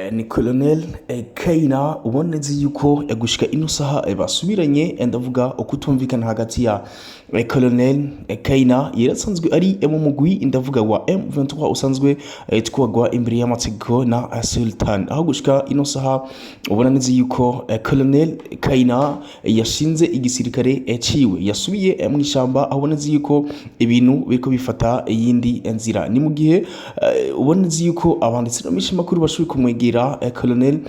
Ni Colonel Kaina ubona neza yuko gushika ino saha basubiranye. Ndavuga ukutumvikana hagati ya Colonel Kaina yarasanzwe ari mu mugwi, ndavuga wa M23, usanzwe twagwa imbere y'amategeko na Sultan, aho gushika ino saha ubona neza yuko Colonel Kaina yashinze igisirikare ciwe, yasubiye mu ishamba, aho ubona neza yuko ibintu biriko bifata iyindi nzira. Ni mu gihe ubona neza yuko abanditsi n'abamenyesha makuru bashoboye kumwegera Colonel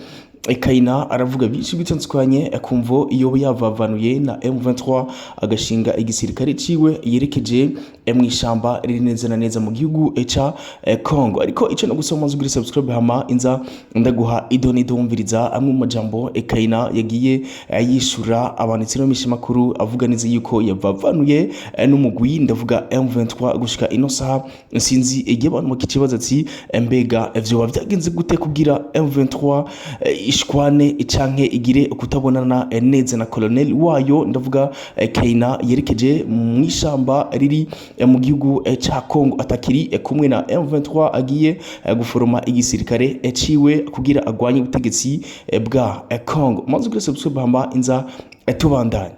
Kaina, aravuga byinshi bitandukanye kumvo iyo yavavanuye na M23, agashinga igisirikare ciwe yerekeje mu ishamba riri neza na neza mu gihugu ca Congo. Ariko ico no gusoma ugira subscribe, hama inza ndaguha ido nido. Wumviriza amwe mu majambo Kaina yagiye yishura abanditsi n'abamenyesha makuru, avuga neza yuko yavavanuye n'umugwi, ndavuga M23. Gushika ino saha sinzi igihe abantu bakikibaza ati: "Mbega vyoba vyagenze gute kugira M23 ishwane canke igire ukutabonana neza na colonel wayo, ndavuga Keina, yerekeje mu ishamba riri mu gihugu ca Congo, atakiri kumwe na M23, agiye guforoma igisirikare ciwe kugira agwanye ubutegetsi bwa Congo?" Maze ugire subscribe, hama inza tubandanye.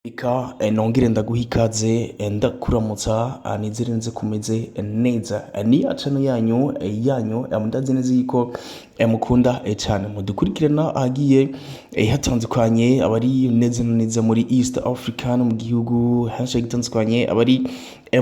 Ika nongere ndaguha ikaze, ndakuramutsa, nizere neze kumeze neza. Ni ya channel yanyu, ndazi neza yuko mukunda cyane, mudukurikirana ahagiye hatandukanye, abari neza na neza muri East Africa no mu gihugu henshi hatandukanye, abari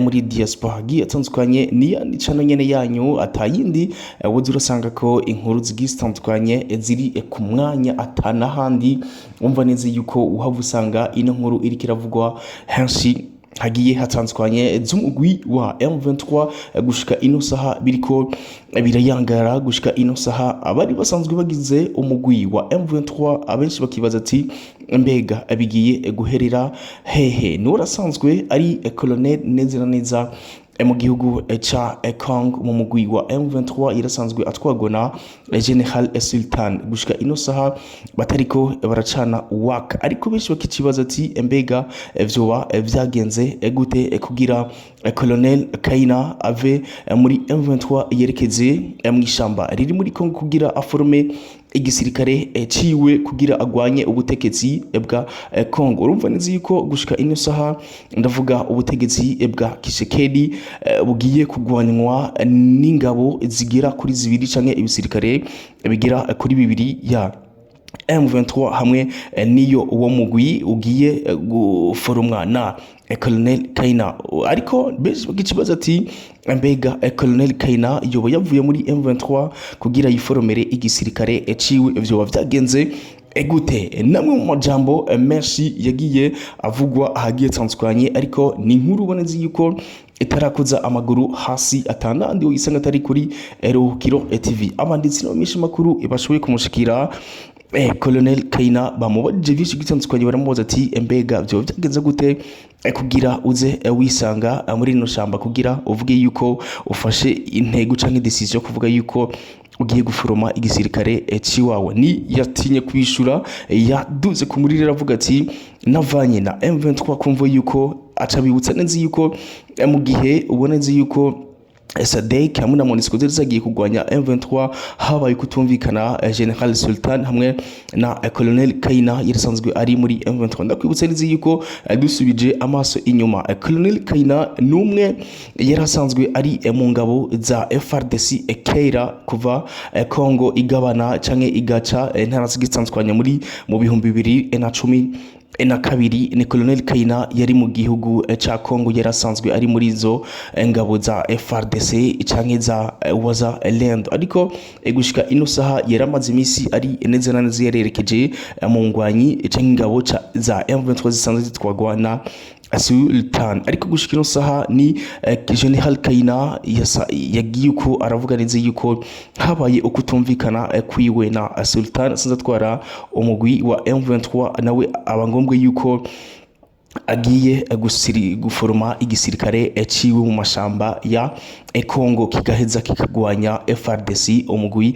muri diaspora hagiye hatandukanye. Ni ya channel nyene yanyu, atayindi woza urasanga ko inkuru zigiye zitandukanye ziri ku mwanya atanahandi. Umva neza yuko uhava usanga ino nkuru iriko iravugwa henshi hagiye hatandukanye z'umugwi wa M23. Gushika ino saha biriko birayangara. Gushika ino saha abari basanzwe bagize umugwi wa M23 abenshi bakibaza ati: "Mbega bigiye guherera hehe?" Niwe asanzwe ari colonel neza na neza mu gihugu ca Congo mu mugwi wa M23, irasanzwe atwagwa na General Sultan. Gushika ino saha batariko baracana waka, ariko benshi bakikibaza ati: "Mbega vyoba vyagenze gute kugira Colonel Kaina ave muri M23 yerekeze mu ishamba riri muri Congo kugira aforme igisirikare ciwe kugira agwanye ubutegetsi bwa Congo?" Urumva neza yuko gushika ino saha, ndavuga ubutegetsi bwa Tshisekedi, bugiye kugwanywa n'ingabo zigera kuri zibiri canke ibisirikare bigera kuri bibiri ya M23 hamwe niyo uwo mugwi ugiye guforomwa na Colonel Kaina. Ariko benshi bakibaza ati: "Mbega Colonel Kaina yoba yavuye muri M23 kugira yiforomere igisirikare ciwe? Vyoba vyagenze gute?" Namwe mu majambo menshi yagiye avugwa ahagiye atandukanye, ariko ni inkuru ubona nzi yuko itarakoza amaguru hasi, atanandi uyisanga atari kuri Ruhukiro TV. Abanditsi n'abamenyesha makuru bashoboye kumushikira Colonel Kaina bamubajije byinshi bitandukanye, baramubaza ati: "Mbega vyoba vyagenze gute kugira uze wisanga muri rino shamba, kugira uvuge yuko ufashe intego canke decision yo kuvuga yuko ugiye guforoma igisirikare ciwawe?" Ni yatinye kwishura, yaduze ku muriro, aravuga ati: "Navanye na M23 kumva yuko", aca bibutsa neza yuko mu gihe ubona neza yuko SADC hamwe na MONUSCO zari zagiye kurwanya M23, habaye kutumvikana General Sultan hamwe na Colonel Kaina yarasanzwe ari muri M23. Ndakwibutsa neza yuko dusubije amaso inyuma, Colonel Kaina numwe yarasanzwe ari mu ngabo za FARDC kera, kuva Congo igabana canke igaca intara zigitandukanye muri mu 2012. Ni Colonel Kaina yari mu gihugu ca Congo, yarasanzwe ari muri izo ngabo za FARDC canke za Wazalendo. Ariko gushika ino saha yaramaze imisi ari neza na neza yarerekeje mu ngwanyi canke ingabo za M23 zisanzwe zitwagwa na Sultan. Ariko gushika ino saha ni General Kaina yagiye uko aravuga neza yuko habaye ukutumvikana kwiwe na Sultan asanzwe atwara umugwi wa M23, nawe aba ngombwa yuko agiye guforoma igisirikare ciwe mu mashamba ya Congo, kigaheza kikagwanya FARDC, umugwi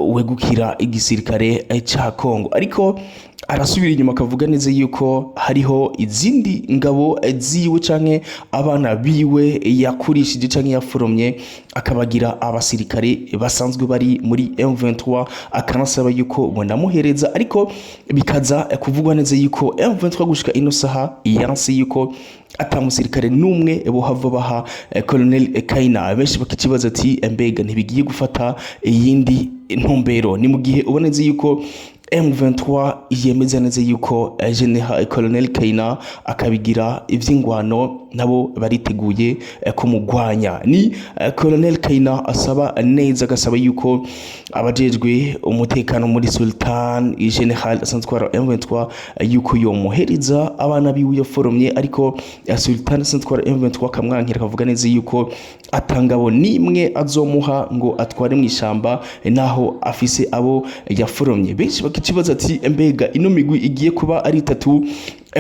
wegukira igisirikare ca Kongo. Ariko arasubira inyuma akavuga neza yuko hariho izindi ngabo ziwe canke abana biwe yakurishije canke yaforomye, akabagira abasirikare basanzwe bari muri M23, akanasaba yuko bonamuhereza. Ariko bikaza kuvugwa neza yuko M23 gushika ino saha yanse yuko ata musirikare n'umwe bohava baha Colonel Kaina. Benshi bakikibaza ati: "Mbega ntibigiye gufata iyindi ntumbero?" Ni mu gihe ubona neza yuko M23 yemeza neza yuko General Colonel Kaina akabigira ivy'ingwano, nabo bariteguye kumugwanya. Ni Colonel Kaina asaba neza, agasaba yuko abajejwe umutekano muri Sultan General asanzwe atwara M23 yuko yomuhereza abana biwe yaforomye. Ariko Sultan asanzwe atwara M23 akamwankira, akavuga neza yuko atangabo nimwe azomuha ngo atware mu ishamba naho afise abo yaforomye. Benshi bakikibaza ati: "Mbega ino migwi igiye kuba ari itatu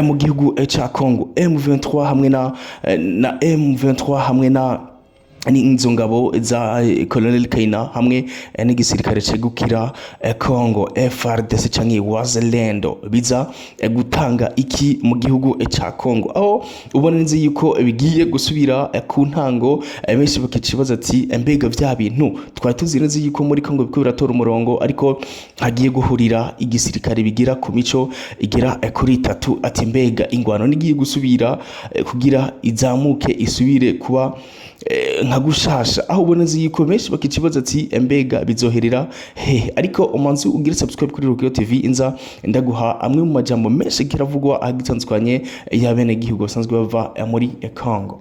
mu gihugu ca Congo, M23 hamwe na M23 hamwe na n'inzo ngabo za Colonel Kaina hamwe n'igisirikare cegukira Congo FARDC canke Wazalendo, biza gutanga iki mu gihugu ca Congo?" Aho ubona neza yuko bigiye gusubira ku ntango. Benshi bakikibaza ati: "Mbega vya bintu twari tuzi neza yuko muri Congo biriko biratora umurongo, ariko hagiye guhurira igisirikare bigira ku mico igera kuri itatu, ati mbega ingwano nigiye gusubira kugira izamuke isubire kuba nka gushasha?" Aho ubona yuko benshi bakikibaza ati: "Mbega bizoherera he?" Ariko umanzi ugire subscribe kuri Rukiyo TV, inza ndaguha amwe mu majambo menshi kiravugwa agitandukanye y'abenegihugu basanzwe bava muri Congo.